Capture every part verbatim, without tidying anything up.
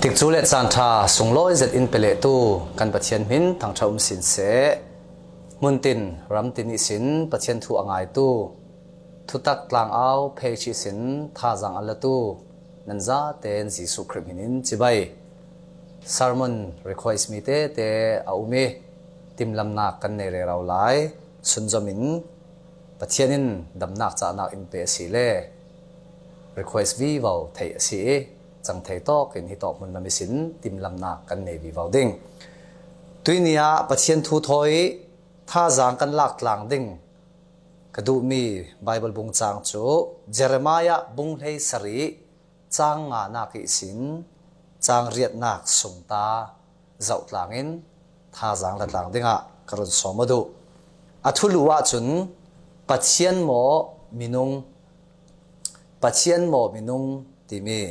Tikcu le caan ṭha sunglawi zet in pe lehtu kan Pathian hmin thangṭha um sin seh. Hmun tin, ram tin ihsin Pathian thu a ngaitu, thutak tlangau page ihsin thazaang a latu nan zaten Jesuh Khrih hminin cibai. Sermon request mi tete a um i, timlamnak kan nei rero lai. Sunzom in Pathian in damnak cahnak in pe a si le request vivo theih a si i, cang thei tawk in hitawk hmun lam ihsin timlamnak kan nei vivo ding. Tuini ah Pathian thu thawi thazaang kan lak tlang ding ka duhmi Bible bung cang cu Jeremiah bung hleisarih cang nganak ihsin cang riatnak sungta zoh tlangin thazaang la tlang dingah ka run sawm aw duh. A thulu ahcun Pathian maw minung, Pathian maw minung timi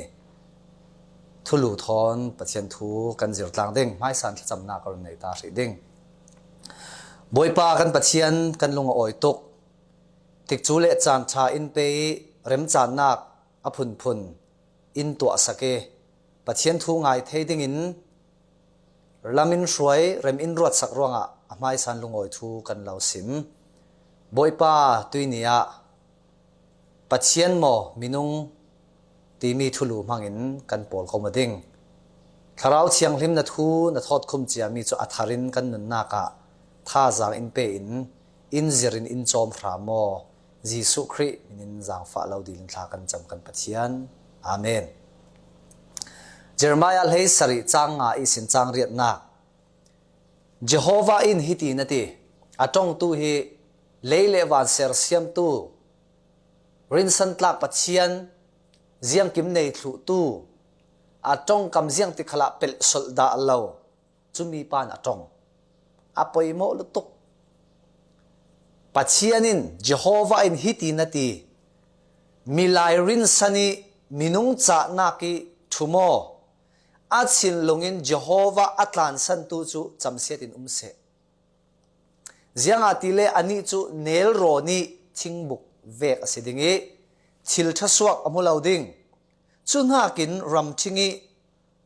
thulu thawn Pathian thu kan zir tlang ding. Hmaisa in thlacamnak ka run nei ta hrih ding. Bawipa kan Pathian, kan lung a awi tuk. Tikcu le caan ṭha in pe i remcannak a phunphun in tuahsak i, Pathian thu ngai thei dingin lam in hruai, rem in ruatsak ruangah a hmaisa in lungawi thu kan lo sim. Bawipa, tuini ah Pathian maw minung timi thulu hmangin kan pawl ko maw ding? Thlarau Thianghlim na thu na thawtkhum ciami cu a tharin kan nunnak ah thazaang in pe in, in zirin in cawm hram aw. Jesuh Khrih hminin zaangfah lo dil in thla kan cam kan Pathian. Amen. Jeremiah hleisarih cang nga ihsin cang riatnak. Jehovah in hiti na ti, a ṭongtu hi lei le van sersiamtu, rinsan tlak Pathian, ziangkim nei thluhtu, a ṭongkam ziangtik khalah pelh solh dah lo, cumi pan a ṭong. A poimawh lutuk. Pathian in, Jehovah in hiti na ti, milai rinsan i minung cahnak i ṭhum aw. A thinlung in Jehovah a tlansantu cu camsiat in um seh. Ziangahtile anih cu nelrawn i thingbuk vek a si ding i thil ṭhasuak a hmu lo ding. Cu hnakin ramṭhing i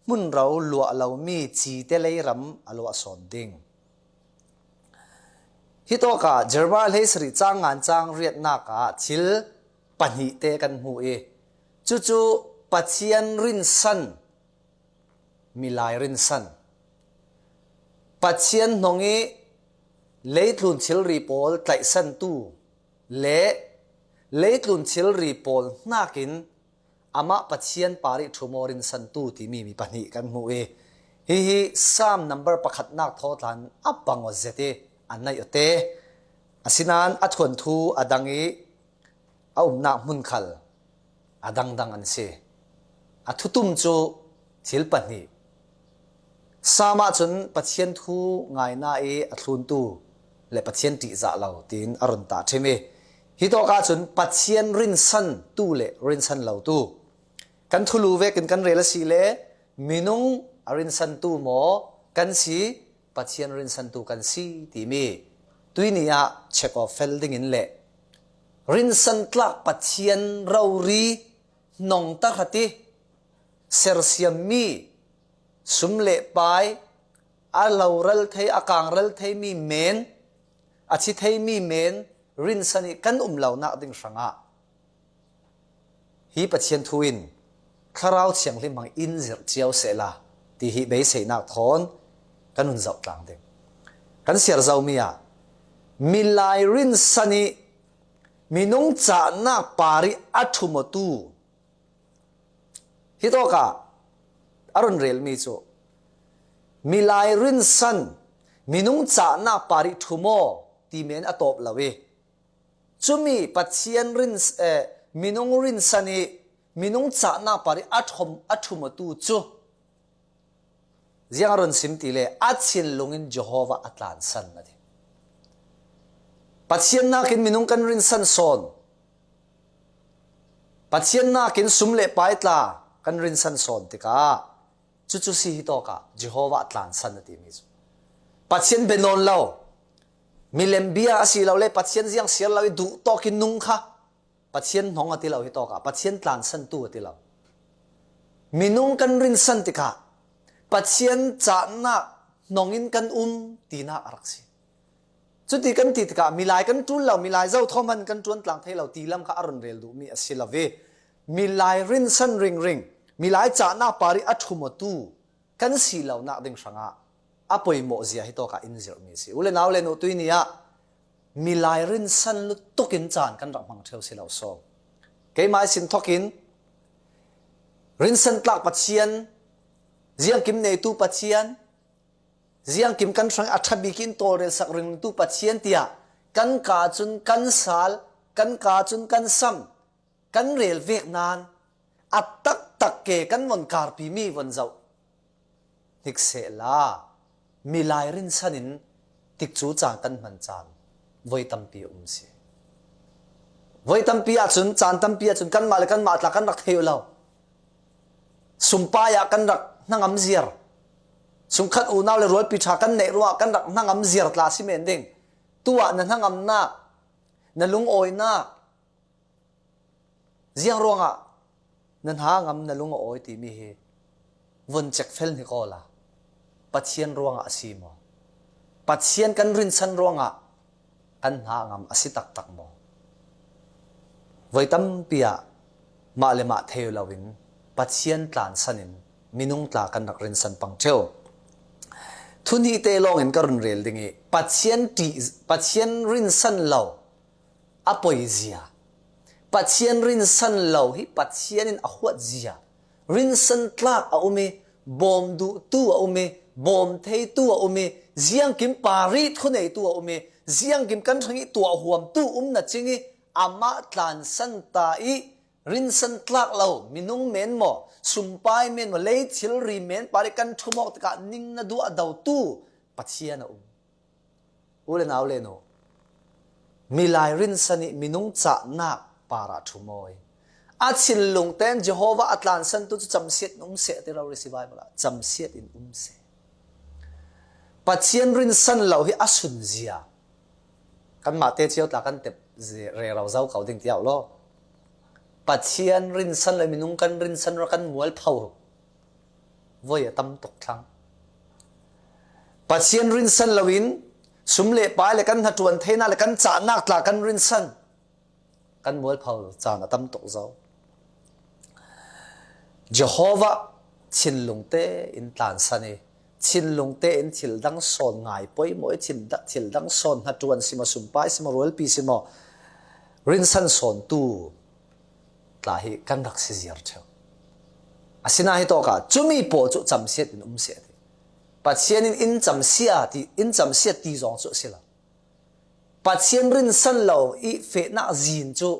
hmunro luah lomi cite lei ram a luah sawn ding. Hitawkah Jeremiah hleisarih cang ngan cang riatnak ah thil pahnih te kan hmu i, cucu Pathian rinsan, milai rinsan, Pathian hnong i leitlun thilri pawl tlaihsantu le leitlun thilri pawl hnakin amah Pathian parih ṭhum aw rinsantu timi mi pahnih kan hmuh i, hihi Psalm number pakhatnak thawtlan a bang aw zet i a naih awte. Asinain a thuanthu a dang i a umnak hmun khal a dangdang an si. A thutum cu thil pahnih. Psalm ahcun Pathian thu ngaina i a thluntu le Pathian ṭihzah lo tiin a run tah ṭhim i, hitawk ahcun Pathian rinsantu le rinsan lotu kan thulu vekin kan rel a si le minung a rinsantu maw kan si, Pathian rinsantu kan si timi tuini ah check off fel dingin le rinsan tlak Pathian rori hnong tahrat i sersiammi, sum le pai a lo ral thei, a kang ral theimi men, a thi theimi men rinsan i kan um lonak ding hrangah hi Pathian thu in Thlarau Thianghlim hmang in zirh cio sehla ti hi beiseinak thawn kan hun zoh tlang ding. Kan siar zomi ah milai rinsan i minung cahnak parih a ṭhum awtu, hitawkah a run relmi cu milai rinsan minung cahnak parih ṭhum aw ti men a tawp lo i, cumi Pathian rin, eh, minung rinsan i minung cahnak parih a ṭhum, a ṭhum awtu cu ziang a run sim ti le a thinlung in Jehovah a tlansan a ti. Pathian nakin minung kan rinsan sawn. Pathian nakin sum le pai tla kan rinsan sawn tikah cucu si hitawkah Jehovah a tlansan a timi cu Pathian bia nawn lo, milem bia a si lo le Pathian ziang siar lo i duh tawk i nung kha Pathian hnong a ti lo hitawkah Pathian tlansantu a ti lo. Minung kan rinsan tikah Pathian cahnak hnongin kan um tinak a rak si. Cuti kan ti tikah milai kan ṭul lo, milai zothawm han kan ṭuan tlang thei lo ti lam kha a run rel duhmi a si lo ve. Milai rinsan ringring, milai cahnak par ih a ṭhumawtu kan si lonak ding hrangah a poimawh zia hi tawkah in zirhmi a si. U le nau le nu, tuini ah milai rinsan lutuk in caan kan rak hmang ṭheu si lo sawm. Keimah ihsin thawkin rinsan tlak Pathian, ziangkim neitu Pathian, ziangkim kan hrang a ṭha bik in tawlrelsak ringringtu Pathian tiah kan kaa cun kan sal, kan kaa cun kan sam, kan rel vek nain a taktak ke kan von karpimi von zoh hnik sehla, milai rinsan in tikcu caan kan hman caan voi tampi a um si. Voi tampi ahcun, caan tampi ahcun kanmah le kanmah tla kan rak thei uh lo. Sumpai ah kan rak hnangam ziar. Sumkhat unau le rualpi ṭha kan neih ruangah kan rak hnangam ziar tla si men ding. Tu ah na hnangamnak, na lungawinak, ziang ruangah na hna a ngam, na lung a awi timi hi vun cekfel hnik awla Pathian ruangah a si maw? Pathian kan rinsan ruangah kan hna a ngam a si taktak maw? Voi tampi ah mah le mah thei loin Pathian tlansan in minung tla kan rak rinsan pang ṭheu. Thu hnihte lawngin ka run rel ding ih Pathian ṭih, Pathian rinsan lo a poizia, Pathian rinsan lo hi Pathian in a huatzia, rinsan tlak a um ih, bawm duhtu a um ih, bawm theitu a um ih, ziangkim parih thuneitu a um ih, ziangkim kan hrang ih tuahhuamtu um na cing ih, amah tlansan ta ih, rinsan tlak lo minung men maw, sumpai men maw, lei thilri men parih kan ṭhum awk tikah ning na duah dotu Pathian a um. U le nau le nu, milai rinsan ih minung cahnak parah ṭhum aw ih, a thinlung tein Jehovah a tlansantu cu camsiat in um seh, a ti rori si Baibal ah. Camsiat in um seh. Pathian rinsan lo hi a sunzia. Kanmah te cio tla kan tep rero zo ko ding tiah law. Pathian rinsan lo minung kan rinsan ruangah kan mualpho voi a tam tuk thlang. Pathian rinsan loin sum le pai le kan hnaṭuan theinak le kan cahnak tla kan rinsan, kan mualpho caan a tam tuk zo. Jehovah thinlung tein tlansan ih, thinlung tein thil dang sawn ngai poimaw ih, thil da-, thil dang sawn hnaṭuan si maw, sumpai si maw, rualpi si maw, rinsan sawntu tla hi kan rak si ziar ṭheu. Asinain hi tawkah cumi pawl cu camsiat in um seh a ti. Pathian in in camsiat ti, in camsiat ti zong cu a si lo. Pathian rinsan lo ih fehnak zin cu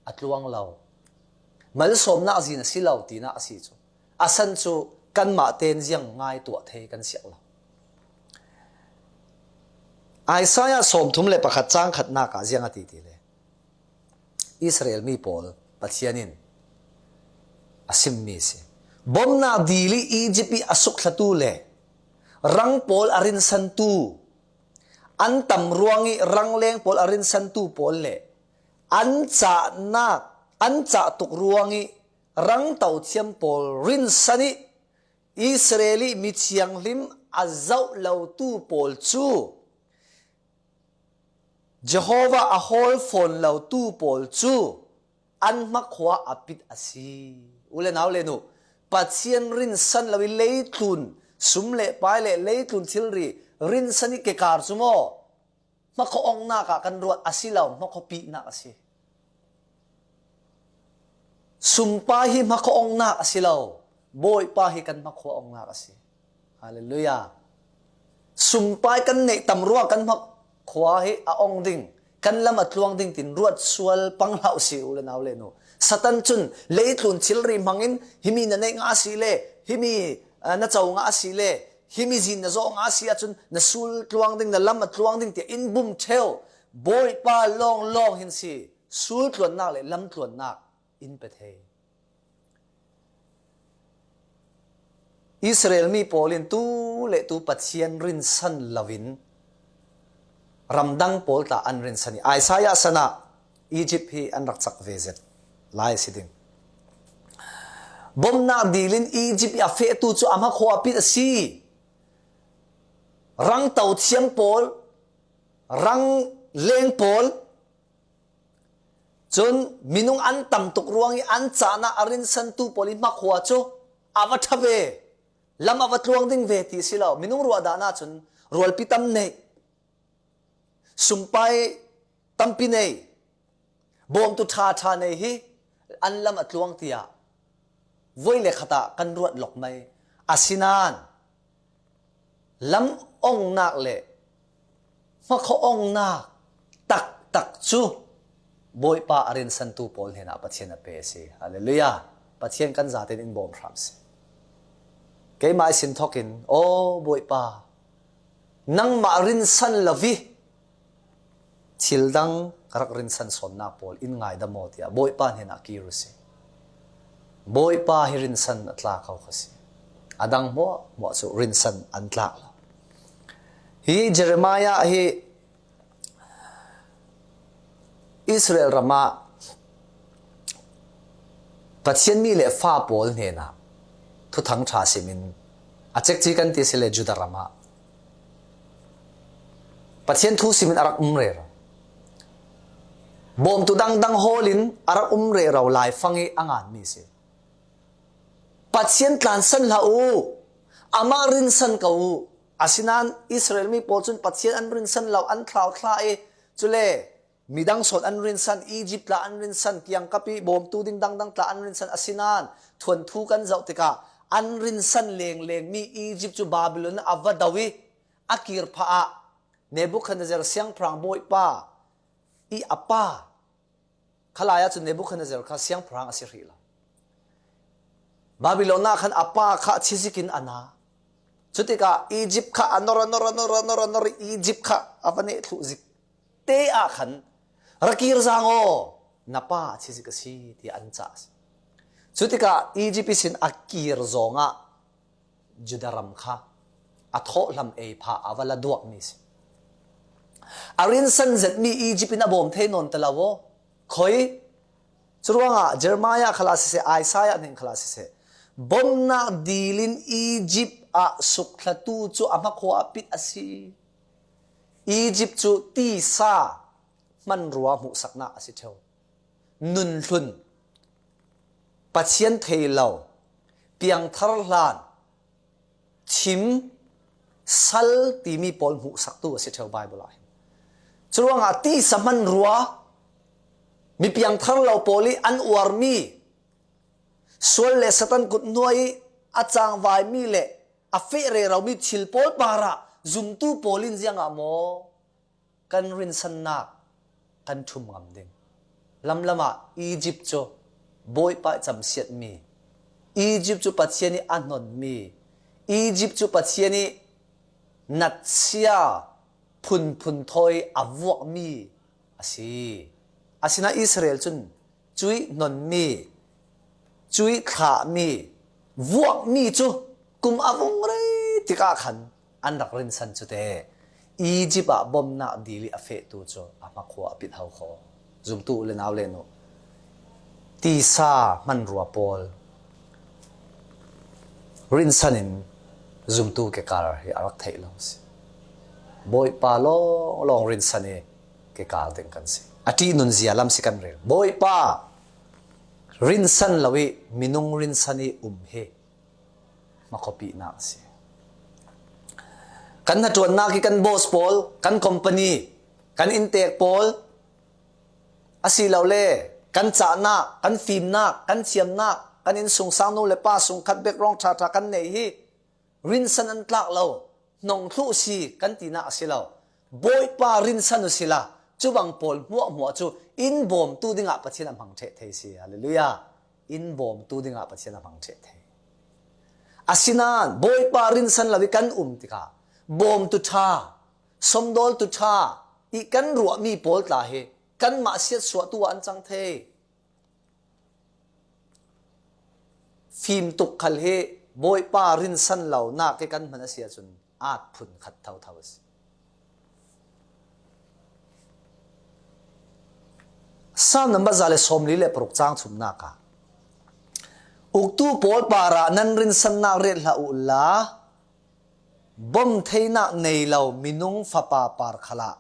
a tluang lo. Malsawmnak zin a si lo tinak a si cu. A san cu kanmah tein ziang ngai tuah thei kan siak lo. Isaiah sawmthum le pakhat cang khatnak ah ziang a ti ti le Israel mi pawl Pathian in a simmi a si. Bomnak dil ih Egypt ih a sukthlatu le rang pawl a rinsantu, an tam ruang ih rangleng pawl a rinsantu pawl le an cahnak, an cah tuk ruang ih rangto thiam pawl rinsan ih Israel ih mi thianghlim a zoh lotu pawl cu Jehovah a hawl fawn lotu pawl cu an hmakhua a pit a si. U le nau le nu, Pathian rinsan lo ih leitlun sum le pai le leitlun thilri rinsan ih kekar cu maw, hmakhua ongnak ah kan ruat a si lo, hmakhua pihnak a si. Sumpai hi hmakhua ongnak a si lo, Bawipa hi kan hmakhua ongnak a si. Hallelujah. Sumpai kan neih tam ruang kan hmakhua hi a ong ding, kan lam a tluang ding tin ruat sual pang hlah uh si, u le nau le nu. Satan cun leitlun thilri hmangin himi na neih ngah a si le, himi, ah, na co ngah a si le, himi zin na zawh ngah a si ahcun na sul tluang ding, na lam a tluang ding tiah in bum ṭheu. Bawipa lawnglawng hin si, sultluannak le lamtluannak in pe thei. Israel mi pawl in tu le tu Pathian rinsan loin ramdang pawl tla an rinsan ih Isaiah san ah Egypt hi an rak cak ve zet lai a si ding. Bomnak dilin Egypt i a fehtu cu a hmakhua a pit a si. Rang to thiam pawl, rang leng pawl, cun minung an tam tuk ruang i an cahnak a rinsantu pawl i hmakhua cu a va ṭha ve, lam a va tluang ding ve ti si lo. Minung ruahdan ahcun rualpi tam nei, sumpai tampi nei, bawmtu ṭha ṭha nei hi an lam a tluang tiah voi le khat ah kan ruat lawk mai. Asinain lam ongnak le hmakhua ongnak taktak cu Bawipa a rinsantu pawl hnenah Pathian a pe a si. Hallelujah! Pathian kan zaten in bawm hram si. Keimah i sin thokin, aw Bawipa, nangmah rinsan lo i thil dang ka rak rinsan sawnnak pawl in ngaidam aw, tiah Bawipa hnenah kir u si. Bawipa hi rinsan a tlak kho kha si. A dang hmuahhmuah cu rinsan an tlak lo. Hi Jeremiah hi Israel ram ah Pathian mi le fa pawl hnenah thuthang ṭha simin a cekci kan ti si le Judah ram ah Pathian thu simin a rak um rero. Bawmtu dangdang hawlin a rak um rero laifang i a nganmi si. Pathian tlansan hlah u, amah rinsan ko u. Asinain Israel mi pawl cun Pathian an rinsan lo, an thlauthla i, cule midang sawn an rinsan, Egypt tla an rinsan, kiangkap i bawmtu ding dangdang tla an rinsan, asinain thuanthu kan zoh tikah an rinsan lenglengmi Egypt cu Babylon ah a va do i a kir phah ah Nebuchadnezzar siangpahrang bawipa i a pa, khalai ahcun Nebuchadnezzar kha siangpahrang a si hrih lo. Babylon ah khan a pa kha a thi zikin a na. Cutikah Egypt kha a nor, a nor, a nor, a nor, a nor, Egypt kha a va neh thluh zik. Te ah khan ra kir zang aw, na pa a thi zik a si, tiah an cah a si. Cutikah Egypt ihsin a kir zongah Judah ram kha a thawhhlam ei phah a va la duakmi si. A rinsan zetmi Egypt in a bawm thei nawn ta lo aw. Khoi. Curuangah Jeremiah khalah siseh, Isaiah hnen khalah siseh, bawmnak dilin Egypt ah sukthlatu cu a hmakhua a pit a si. Egypt cu tisa hmanrua hmuhsaknak a si ṭheu. Nunhlun, Pathian thei lo, piangthar hlan, thim, sal timi pawl hmuhsaktu a si ṭheu Baibal ah hin. Curuangah tisa hmanrua, mi piangthar lo pawl i an uarmi, sual le Satan kut hnuai i a cangvaimi le a feh reromi thil pawl parah zumtu pawl in ziangah maw kan rinsannak kan ṭhum ngam ding? Lamlam ah Egypt cu Bawipa i camsiatmi, Egypt cu Pathian i a hnonmi, Egypt cu Pathian i natsia phunphun thawi a vuakmi a si. Asinain Israel cun cuih hnonmi, cuih thlahmi, vuakmi cu kum a vung rei tikah khan an rak rinsan cu te. Egypt ah bawmnak dil i a fehtu cu a hmakhua a pit ho kho. Zumtu u le nau le nu, tisa hmanrua pawl rinsan in zumtu kekar hi a rak theih lo si. Bawipa lawnglawng rinsan i kekar ding kan si. A ṭihnun zia lam si kan rel. Bawipa rinsan lo i minung rinsan i um hi hmakhuapihnak a si. Kan hnaṭuannak i kan boss pawl, kan company, kan inntek pawl, asilole kan cahnak, kan fimnak, kan thiamnak, kan innsungsang nu le pa sungkhat background ṭhaṭha kan nei hi rinsan an tlak lo, hnong thluh si kan tinak a si lo. Bawipa rinsan u sila, cubang pawl hmuahhmuah cu in bawmtu dingah Pathian a hmang ṭheh thei si. Halleluiah. In bawmtu dingah Pathian a hmang ṭheh thei. Asinain Bawipa rinsan lo i kan um tikah bawmtu ṭha, sawmdawltu ṭha i kan ruahmi pawl tla hi kanmah siatsuahtu ah an cang thei. Fim tuk khal hi Bawipa rinsan lonak i kan hman a si ahcun at phun khat thotho a si. Salm nambat za le sawmli le paruk cang thumnak ah Uktu pawl parah nan rinsannak relh hlah uhla, bawm theinak nei lo minung fapa par khalah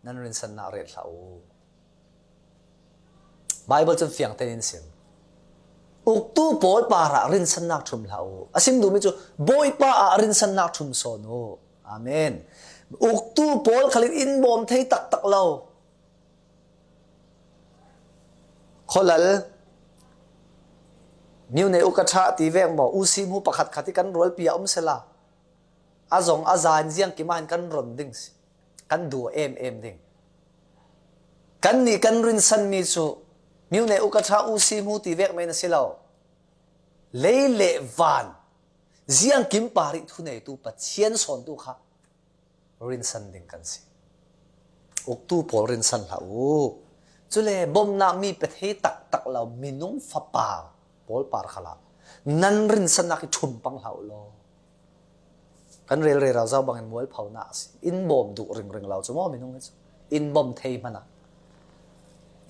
nan rinsannak relh hlah uh. Bible cun fiang tein in sim. Uktu pawl parah rinsannak ṭhum hlah uh. A sim duhmi cu Bawipa ah rinsannak ṭhum sawn uh. Amen. Uktu pawl khal in in bawm thei taktak lo. Khualal, Myone Ukatha ti vek maw, U Sim Hu pakhat khat hi kan rualpi ah um sela, a zong a za in ziangkim ah hin kan ron ding si, kan duh em em ding. Kannih kan rinsanmi cu Myone Ukatha, U Sim Hu ti vek men a si lo. Lei le van ziangkim parih thuneitu Pathian sawntu kha rinsan ding kan si. Uktu pawl rinsan hlah uh. Cule bawmnak mi pe thei taktak lo minung fapa pawl par khalah nan rinsannak hi ṭhum pang hlah uh law. Kan rel rero zau bangin mualphonak a si. In bawm duh ringring lo cu maw minung hi cu? In bawm thei hmanah,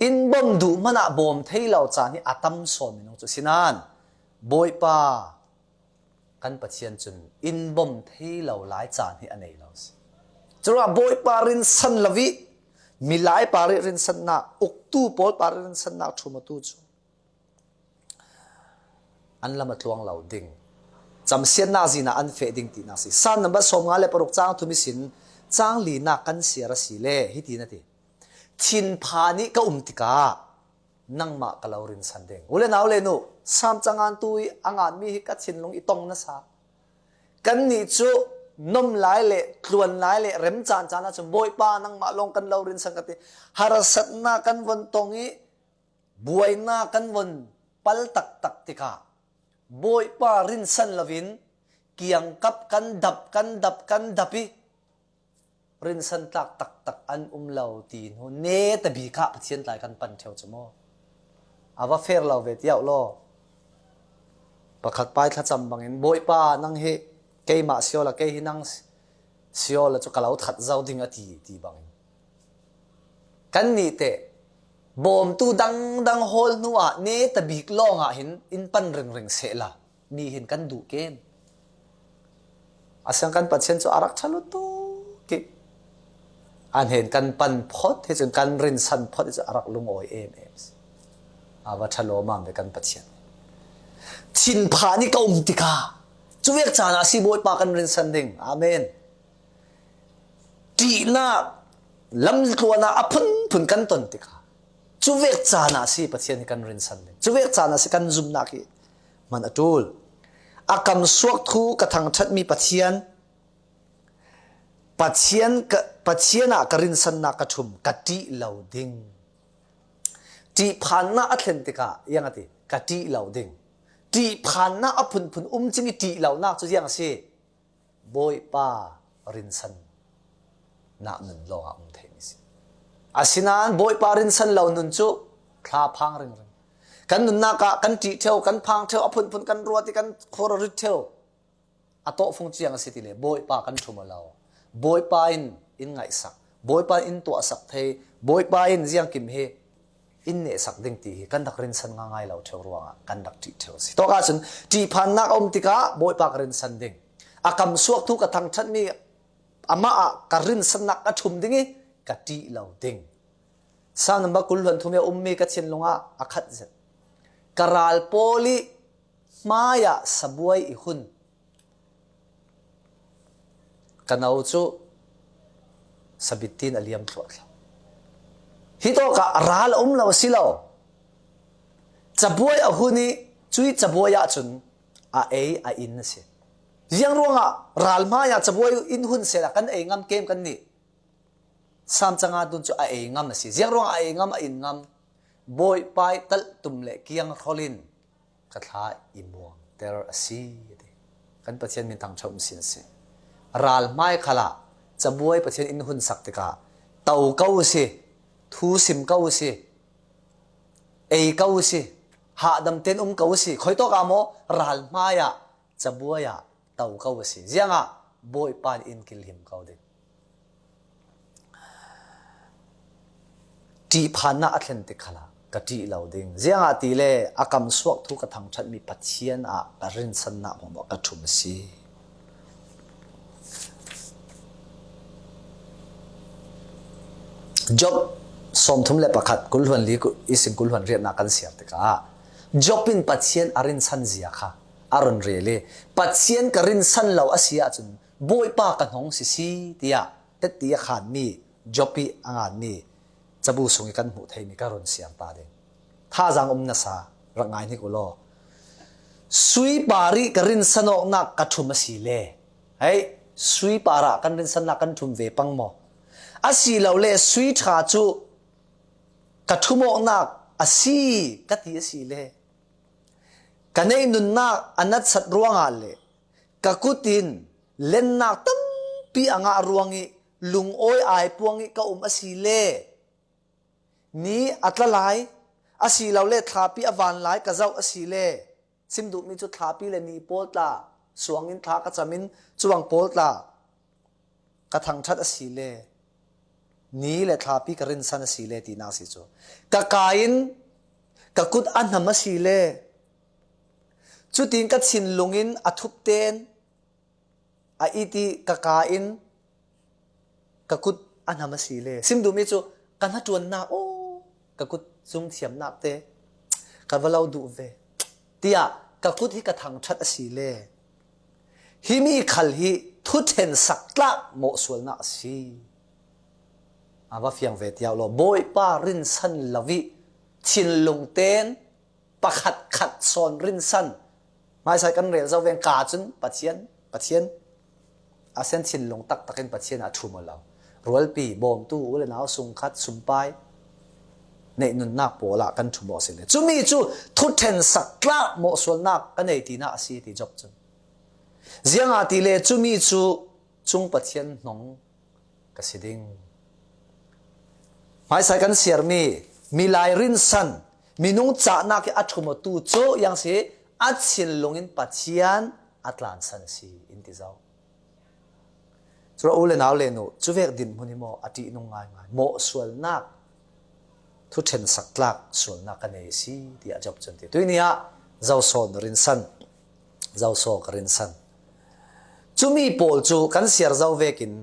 in bawm duh hmanah bawm thei lo caan hi a tam sawn minung cu. Sinain Bawipa kan Pathian cun in bawm thei lo lai caan hi a nei lo si. Curuangah Bawipa rinsan lo ih milai parih rinsannak, uktu pawl parih rinsannak ṭhum a tu cu an lam a tluang lo ding, camsiatnak zin ah an feh ding tinak si. Sam nambat sawmnga le paruk cang thum ihsin cang linak kan siar a si le hiti na ti, thinpha nih ka um tikah nangmah ka lo rinsan ding. U le nau le nu, Sam cangantu ih a nganmi hi ka thinlung i tong nasa. Kannih cu nom lai le tluan lai le rem caan caan ahcun Bawipa nangmah lawng kan lo rinsan ka ti. Harsatnak kan von tong ih buainak kan von pal taktak tikah Bawipa rinsan loin kiangkap kan dap, kan dap, kan dap ih rinsan tlak taktak an um lo ti hnu neta bik ah Pathian tlai kan pan ṭheu cu maw? A va fer lo ve tiah law. Pakhat pai thlacam bangin, Bawipa, nang hi keimah si awla kei hi nang si awla cu ka lo that zo ding a ti, ti bangin. Kannih teh bawmtu dangdang hawl hnu ah neta bik lawng ah hin in pan ringring sehla mi hin kan duh ken. A siang kan Pathian cu a rak ṭha lutuk ih a hnen kan pan phawt hi cun kan rinsan phawt hi cun a rak lungawi em em si. A va ṭha lawmam ve kan Pathian. Thinpha nih ka um tikah cuvek caan ah a si Bawipa kan rinsan ding. Amen. Ṭihnak lamtluan ah a phunphun kan ton tikah cuvek caan ah a si Pathian hi kan rinsan ding. Cuvek caan ah a si kan zumnak hi hman a ṭul. A kam suak thu ka thangṭhatmi Pathian, Pathian ka, Pathian ah ka rinsannak ka ṭhum, ka ṭih lo ding. Ṭihphannak a thlen tikah ziang a ti, ka ṭih lo ding. Ṭihphannak a phunphun um cing ih ṭih lonak cu ziang a si. Bawipa rinsannak nun lawngah um theimi si. Asinain Bawipa rinsan lo nun cu thlaphang ringring. Kan nunnak ah kan ṭih ṭheu, kan phang ṭheu, a phunphun kan ruat ih kan khur a rit ṭheu. A tawhfung ciang a si tile Bawipa kan ṭhum aw lo. Bawipa in in ngaihsak, Bawipa in in tuahsak thei, Bawipa in ziangkim hi in nehsak ding ti hi kan rak rinsan ngaingai lo ṭheu ruangah kan rak ṭih ṭheu a si. Tawk ahcun ṭihphannak a um tikah Bawipa ka rinsan ding. A kam suak thu ka thangṭhatmi amah ah ka rinsannak ka ṭhum ding ih ka ṭih lo ding. Sam nambat kul hluan thum ih a ummi ka thinlung ah a khat zet. Ka ral pawl ih hmaiah sabuai i hun. Ka no cu sabit tiin a liam thluahthluah. Hi tawkah ral a um lo a si lo. Cabuai a hun ih cui cabuai ahcun a ei a in a si. Ziang ruangah ral hmaiah cabuai in hun sehla kan ei ngam kem kannih. Sam canga tun cu a ei ngam a si. Ziang ruangah a ei ngam, a in ngam? Bawipa ih talhtum le kianghrol in ka thla i muangter a si, a ti. Kan Pathian min thangṭhat um sin si. Ral hmai khalah cabuai Pathian in hun sak tikah to ko u si, thu sim ko u si, ei ko u si, hahdam tein um ko u si. Khuitawk ah maw? Ral hmaiah cabuai ah to ko a si. Ziangah? Bawipa nih in kilhim ko ding. Ṭihphannak a thlen tik khalah ka ṭih lo ding. Ziangahtile a kamsuak thu ka thangṭhat mi Pathian ah ka rinsanna hmuahhmuah ka ṭhum a si. Job sawmthum le pakhat, kul hluan li, i sin kul hluan riatna kan siar tikah Job in Pathian a rinsan zia kha a run rel i, Pathian ka rinsan lo a si ahcun Bawipa ka hnong sisi, tiah tetti a khanmi Job i a nganmi cabu sung i kan hmuh theimi ka run siar ta ding. Thazaang um nasa rak ngaihnik u law, sui par i ka rinsan awknak ka ṭhum a si le, hei, sui par ah kan rinsannak kan ṭhum ve pang maw? A si lo le sui ṭha cu ka ṭhum awknak a si ka ti a si le, ka neih nunnak a natsat ruangah le ka kut in lennak tampi a ngah ruang i lungawi ai puang i ka um a si le, ni a tla lai, a si lo le thlapi a van lai ka zoh a si le, sim duhmi cu thlapi le ni pawl tla suang in thla ka cam in cubang pawl tla ka thangṭhat a si le, ni le thlapi ka rinsan a si le tinak a si cu, ka ka in ka kut a hnam a si le, cutin ka thinlung in a thup ten a it i ka ka in ka kut a hnam a si le, sim duhmi cu ka hnaṭuannak, aw, ka kut zung thiamnak te ka va lo duh ve, tiah ka kut hi ka thangṭhat a si le, himi khal hi thuṭhensak tlak mawhsualnak a si. A va fiang ve tiah law, Bawipa rinsan lo i thinlung ten pakhat khat sawn rinsan. Hmaisa kan rel zo veng ka cun Pathian, Pathian a sen thinlung taktak in Pathian a ṭhum aw lo. Rualpi, bawmtu, u le nau sungkhat, sumpai, neih nunnak pawl ah kan ṭhum aw a si le, cumi cu thuṭhensak tlak mawhsualnak ka nei tinak a si, ti Job cun. Ziangahtile cumi cu cung Pathian hnong ka si ding. Hmaisa kan siarmi milai rinsan, minung cahnak i a ṭhum awtu cu yang si, a thinlung in Pathian a tlansan a si in ti zo. Cura u le nau le nu, cuvek dinhmun hi maw a ṭihnung ngaingai, mawhsualnak, thuṭhensak tlak sualnak ka nei a si, tiah Job cun ti. Tuini ah zosaw na rinsan, zosaw ka rinsan. Cumi pawl cu kan siar zo vekin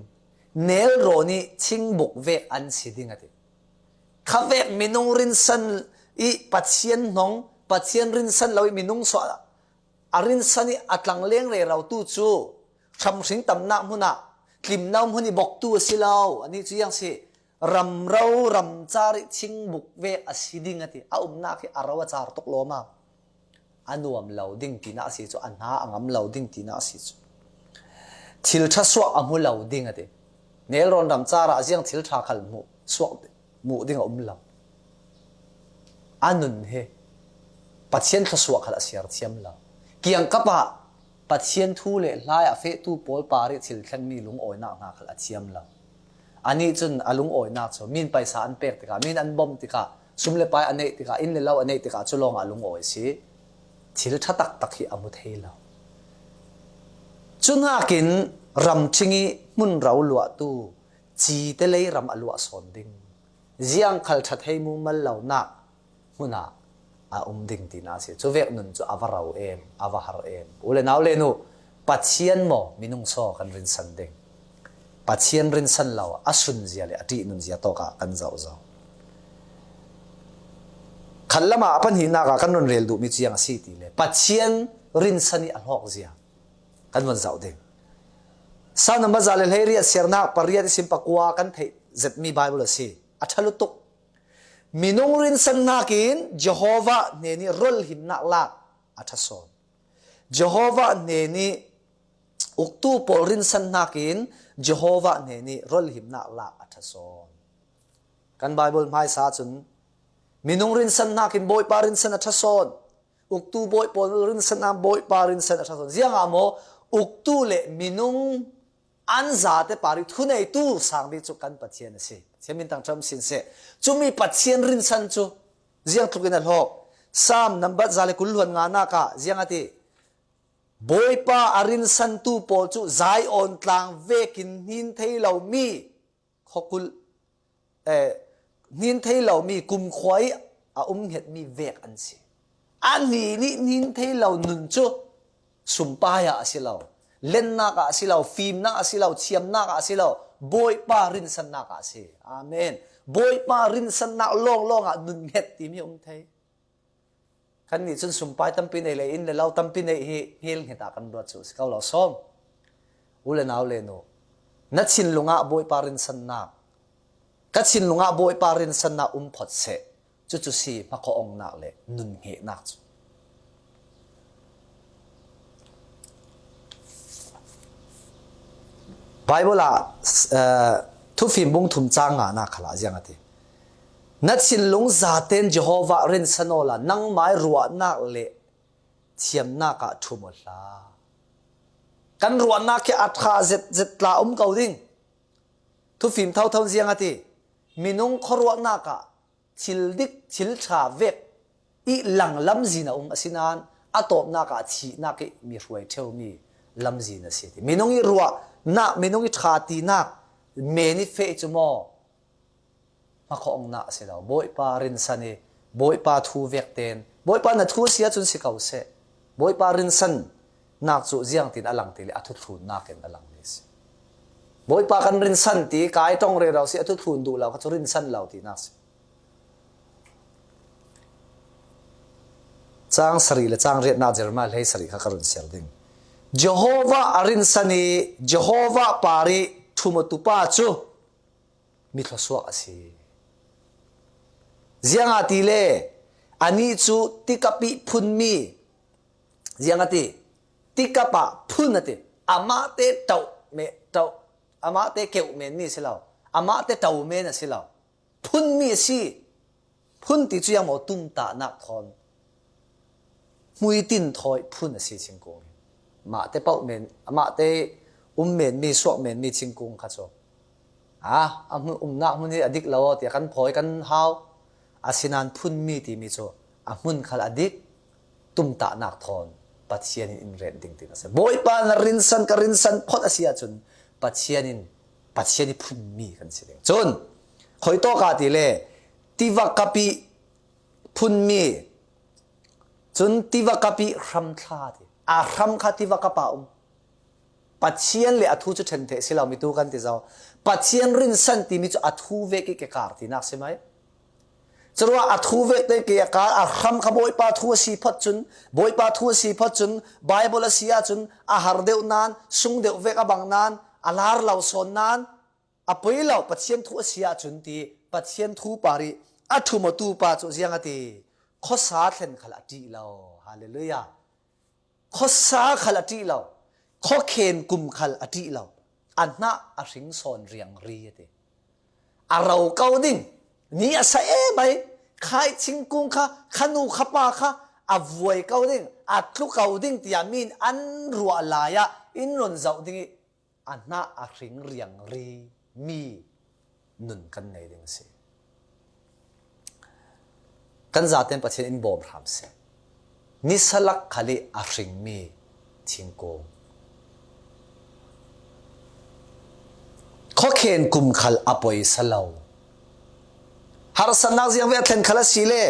nelrawn i thingbuk vek an si ding a ti. Khavek minung rinsan i Pathian hnong, Pathian rinsan lo i minung suah a rinsan i a tlangleng rero tu cu hramhring tamnak hmun ah tlimno hmun i boktu a si lo. Anih cu yang si, ramro ramcar i thingbuk vek a si ding a ti. A umnak hi a ro a car tuk lawm a, a nuam lo ding tinak a si cu, a hna a ngam lo ding tinak a si cu. Thil ṭha suak a hmu lo ding a ti. Nelrawn ramcar ah ziang thil ṭha khal hmuh, suak, hmuh ding a um lo. A nun hi Pathian thluasuah khal a siar thiam lo. Kiangkap ah Pathian thu le hla i a fehtu pawl par i thil thlengmi lungawinak hna khal a thiam lo. Anih cun a lungawinak cu min paisa an pek tikah, min an bawmh tikah, sum le pai a neih tikah, inn le lo a neih tikah cu lawngah a lungawi a si. Thil ṭha taktak hi a hmu thei lo. Cu hnakin ramṭhing i hmunro luahtu, cite lei ram a luah sawn ding, ziang khal ṭha thei mumal lonak hmun ah a um ding tinak a si. Cuvek nun cu a va ro em, a va har em. U le nau le nu, Pathian maw minung saw kan rinsan ding? Pathian rinsan lo a sunzia le a ṭihnunzia tawk ah kan zoh zo. Khatlam ah a pahnihnak ah kan run rel duhmi cu ziang a si ti le Pathian rinsan i a hlawkzia kan vun zoh ding. Salm number za le hleiriat, siarnak pariat ihsin pakua kan theih zetmi Bible a si. A ṭha lutuk. Minung rinsan hnakin Jehovah hnen i rolhimnak lak a ṭha sawn. Jehovah hnen i uktu pawl rinsan hnakin Jehovah hnen i rolhimnak lak a ṭha sawn. Kan Bible hmaisa cun minung rinsan hnakin Bawipa rinsan a ṭha sawn. Uktu Bawi pawl rinsan hnakin Bawipa rinsan a ṭha sawn. Ziangah maw? Uktu le minung an zate par i thuneitu sangmi cu kan Pathian a si. Pathian min thangṭhat um sin seh. Cumi Pathian rinsan cu ziang tlukin a hlawk. Salm number za le kul hluan nganak ah ziang a ti? Bawipa a rinsantu pawl cu Zion tlang vekin hnin thei lomi khuakulh, eh, hnin thei lomi kumkhua i a um nghet mi vek an si. A ni nih nin thei lo nun cu sumpai ah a si lo, lennak ah a si lo, fimnak a si lo, thiamnak ah a si lo, Bawipa rinsannak ah a si. Amen. Bawipa rinsannak lawnglawng ah nun nghet timi a um thei. Kannih cun sumpai tampi nei le inn le lo tampi nei hi hngilnghet ah kan ruat cu si ko lo sawm. U le nau le nu, na thinlung ah Bawipa rinsannak, ka thinlung ah Bawipa rinsannak um phot seh. Cucu si hmakhawnnak le nun hngenak cu. Baibal ah, eh, Thufim bung thum cang nganak khalah ziang a ti. Na thinlung zaten Jehovah rinsan awla nangmai ruahnak le thiamnak ah ṭhum aw hlah. Kan ruahnak khi a ṭha zetzet tla um ko ding. Thufim thotho ziang a ti. Minung khuaruahnak ah thil dik, thil ṭha vek i lang lamzin a um a si nain a tawpnak ah thihnak i mi hruai ṭheumi lamzin a si ti. Minung i ruahnak, minung i ṭha tinak men i feh cu maw? Hmakhawnnak a si lo. Bawipa rinsan i, Bawipa thu vek ten, Bawipa na thu a si ahcun si ko seh. Bawipa rinsannak cu ziangtin a lang ti le a thuthlunnak in a lang mi si. Bawipa kan rinsan ti, kai ṭong rero si, a thuthlun duh lo kha cu rinsan lo tinak si. Cang sarih le cang riatnak Jeremiah hlei sarih kha ka run siar ding. Jehovah a rinsan i Jehovah par i ṭhum a tu pa cu mi thluasuak a si. Ziangahtile anih cu tikap i phunmi, ziang a ti, tikap ah phun a ti, amahte ṭauh me, ṭauh, amahte keuh men mi a si lo, amahte ṭauh men a si lo, phunmi a si. Phun ti cu ziang maw, tumtahnak thawn hmuitin thawi phun a si thingkung hi. Amahte pauh men, amahte um men mi, suak men mi thingkung kha cu, a, a hmun, umnak hmun hi a dik lo tiah kan phawi kan hau. Asinain phunmi timi cu a hmun khal a dik, tumtahnak thawn Pathian in in ret ding ti a si. Bawipa na rinsan, ka rinsan phot a si ahcun Pathian in, Pathian i phunmi kan si ding. Cun khuitawk ah ti le tiva kapi phunmi, cun tiva kapi hram thla ti. A hram kha tiva kapa um. Pathian le a thu cu ṭhen theih si lo, mi tu kan ti zo. Pathian rinsan timi cu a thu vek i ke kar tinak si mai. Curuah a thu vek te ke a kar, a hram kha Bawipa thu a si phot cun, Bawipa thu a si phot cun, Baibal a si ahcun a har deuh nain, sung deuh vek a bang nain, a lar lo sawn nain, a poi lo, Pathian thu a si ahcun ti, Pathian thu par i a ṭhum a tu pa cu ziang a ti, khuasa thlen khal a ṭih lo. Hallelujah. Khuasa khal a ṭih lo, khuakhen kum khal a ṭih lo, a hnah a hring sawn riangri a ti. A ro ko ding, ni a sa em ai, khai thingkung kha, kha nu kha pa kha a vuai ko ding, a tlu ko ding tiah mi in an ruah lai ah in run zoh ding i a hnah a hring riangri mi nun kan nei ding a si. Kan zaten Pathian in bawm hram seh. Nisa lak khal i a hringmi thingkung. Khuakhen kum khal a poi sa lo. Harsatnak ziang ve a thlen khal a si le,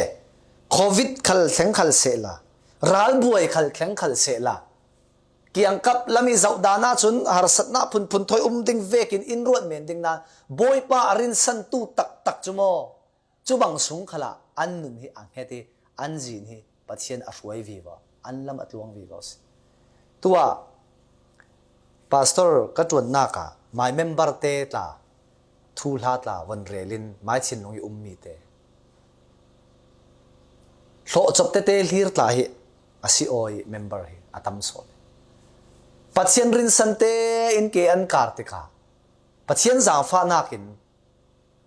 covid khal thleng khal sehla, ralbuai khal thleng khal sehla, kiangkap lam i zoh dan ahcun harsatnak phunphun thawi um ding vekin in ruat men ding nain Bawipa a rinsantu taktak cu maw, cu bang sung khalah an nun hi a hnget i an zin hi Pathian a hruai vivo, an lam a tluang vivo si. Tuah pastor ka ṭuannak ah my member te tla, thuhla tla von rel in my thinlung i ummi te, hlawhcop tete hlir tla hi a si aw i member hi a tam sawn. Pathian rinsan tein ke an kar tikah Pathian zaangfahnak in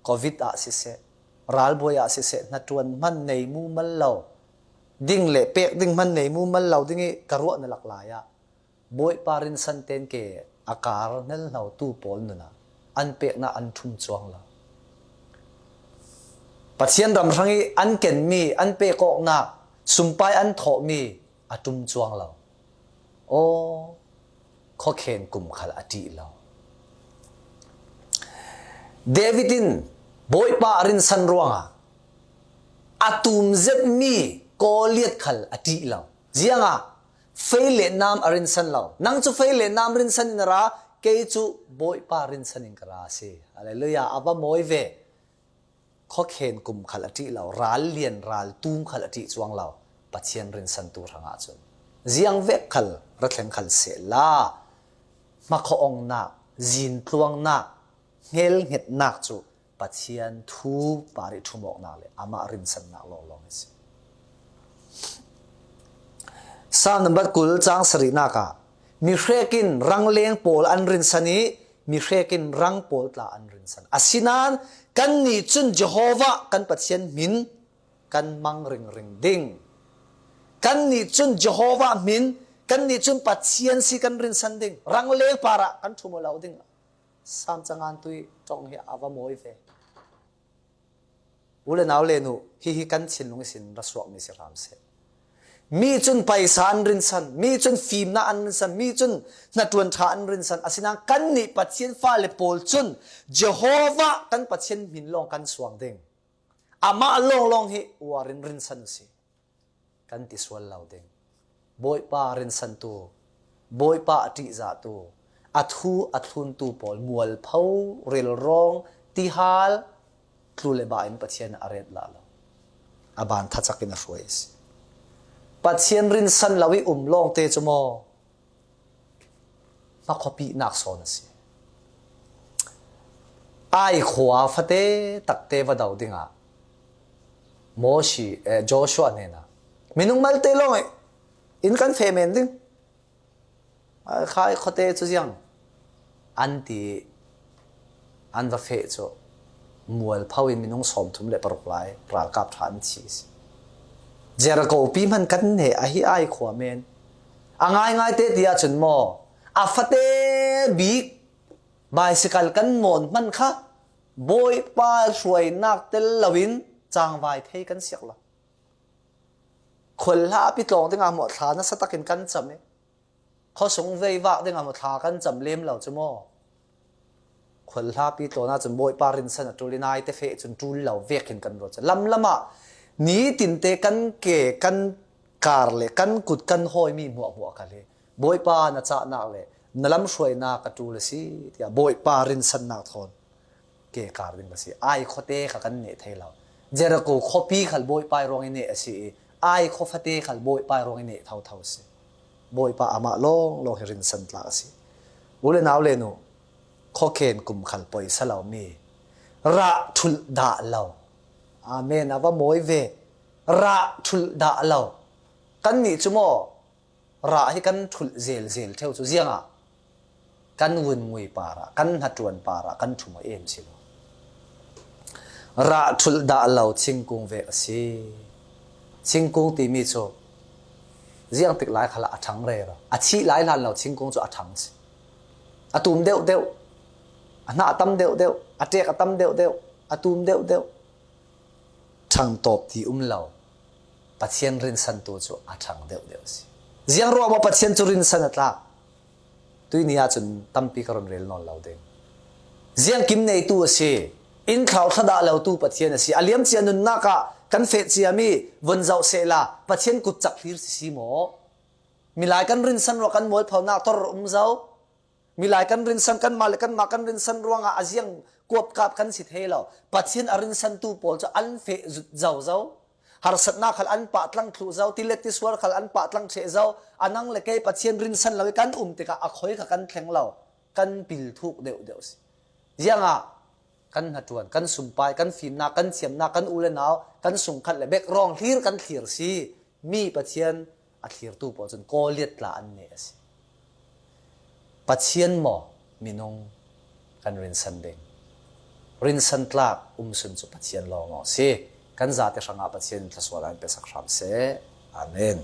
covid ah siseh, ralbuai ah siseh, hnaṭuan hman nei mumal lo ding le pek ding hman nei mumal lo ding i ka ruah na lak lai ah Bawipa rinsan ten ke a kar hnelhno tu pawl nun ah an peknak an ṭhum cuang lo. Pathian ram hrang i an kenmi, an pek awknak, sumpai an thawhmi a ṭum cuang lo. Aw, khuakhen kum khal a ṭih lo. David in Bawipa a rinsan ruangah a tum zet mi Goliath khal a ṭih lo. Ziangah fei le nam a rinsan lo. Nang cu fei le nam rinsan in a ra, kei cu Bawipa rinsan in ka ra a si. Halleluiah, a va mawi ve. Khuakhen kum khal a ṭih lo, ral lian, ral tum khal a ṭih cuang lo. Pathian rinsantu hrangah cun ziang vek khal, ra thleng khal sehla, hmakhawnnak, zintluangnak, hngelhngetnak cu Pathian thu parih ṭhumawknak le amah rinsannak lawnglawng hi a si. Salm nambat kul cang sarihnak ah, mi hrekin rangleng pawl an rinsan i mi hrekin rang pawl tla an rinsan. Asinain kannih cun Jehovah kan Pathian hmin kan mang ringring ding. Kannih cun Jehovah hmin, kannih cun Pathian si kan rinsan ding. Rangleng parah kan ṭhum lo ding. Salm cangan tui ṭong hi a va mawi ve. U le nau le nu, hihi kan thinlung ihsin ra suakmi si hram seh. Mi cun paisa an rinsan, mi cun fimnak an rinsan, mi cun hnaṭuan ṭha an rinsan. Asinain kannih Pathian fale pawl cun Jehovah kan Pathian hmin lawng kan suang ding. Amah lawnglawng hi uar in rinsan u si, kan ti sual lo ding. Bawipa rinsantu, Bawipa a ṭihzahtu, a thu a thluntu pawl mualpho, rilrawng, tihal, tlu le ba in Pathian a ret la lo. A ban thacak in a hruai a si. Pathian rinsan lo i um lawngte cu maw, hmakhuapihnak sawn a si. Ai khua fate takte va do dingah Mosi, eh, Joshua hnenah, minung malte lawng in kan feh men ding. Ai khuate cu ziang an ti, an va feh cu mualpho in minung sawmthum le paruk lai ralkap ṭha an thi a si. Jericho pi hman kan neh a hi Ai khua men. A ngaingai te ti ahcun maw, a fate bik bicycle kan mawn hman kha Bawipa hruainak tel loin cangvai thei kan siak lo. Khualhla pi tlawng dingah hmuah thla nasa takin kan cam i, khuasung veivak dingah hmuah thla kan cam lem lo cu maw? Khualhla pi tlawn ahcun Bawipa rinsan a ṭul i naite feh cun ṭul lo vekin kan ruat cu. Lamlam ah nitinte kan ke, kan kar le kan kut kan hawimi hmuahhmuah kha hi Bawipa na cahnak le na lamhruainak a ṭul a si, tiah Bawipa rinsannak thawn ke kar ding a si. Ai khuate kha kan neh thei lo. Jericho khuapi khal Bawipa ruang i neh a si i, Ai khua fate khal Bawipa ruang i neh thotho a si. Bawipa amah lawnglawng hi rinsan tlak a si. U le nau le nu, khuakhen kum khal poisa lomi, rah ṭhulh dah lo. Amen. A va mawi ve. Rah ṭhulh dah lo. Kannih cu maw, rah hi kan ṭhulh zelzel ṭheu cu ziangah kan vun ngui parah, kan hnaṭuan parah kan ṭhum a em si lo. Rah ṭhulh dah lo thingkung vek a si. Thingkung timi cu ziangtik lai khalah a ṭhang rero. A thih lai hlan lo thingkung cu a ṭhang si. A tum deuh deuh, a hnah a tam deuh deuh, a ṭek a tam deuh deuh, a tum deuh deuh. Ṭhang tawp ti um lo. Pathian rinsantu cu a ṭhang deuh deuh a si. Ziang ruah maw Pathian cu rinsan a tlak? Tuini ahcun tampi ka run rel nawn lo ding. Ziang kim neitu a si. Inn thlau thladah lotu Pathian a si. A liamcia nunnak ah kan feh ciami von zoh sehla Pathian kut cak hlir si si maw? Milai kan rinsan ruah kan mualphonak tor um zo. Milai kan rinsan, kanmah le kanmah kan rinsan ruangah a ziang kuapkap kan si thei lo. Pathian a rinsantu pawl cu an feh zut zo zo. Harsatnak khal an pahtlang thluh zo, tilet tisuar khal an pahtlang ṭheh zo. A nang le kei Pathian rinsan lo i kan um tikah a khoi kha kan thleng lo. Kan pil thuk deuh deuh si. Ziangah kan hnaṭuan, kan sumpai, kan fimnak, kan thiamnak, kan u le nau, kan sungkhat le background hlir kan thlir si. Mi Pathian a thlirtu pawl cun Goliath tla an neh a si. Pathian maw minung kan rinsan ding? Rinsan tlak um sun cu Pathian lawnglawng a si. Kan zate hrangah Pathian in thluasuah in pe sak hram seh. Amen.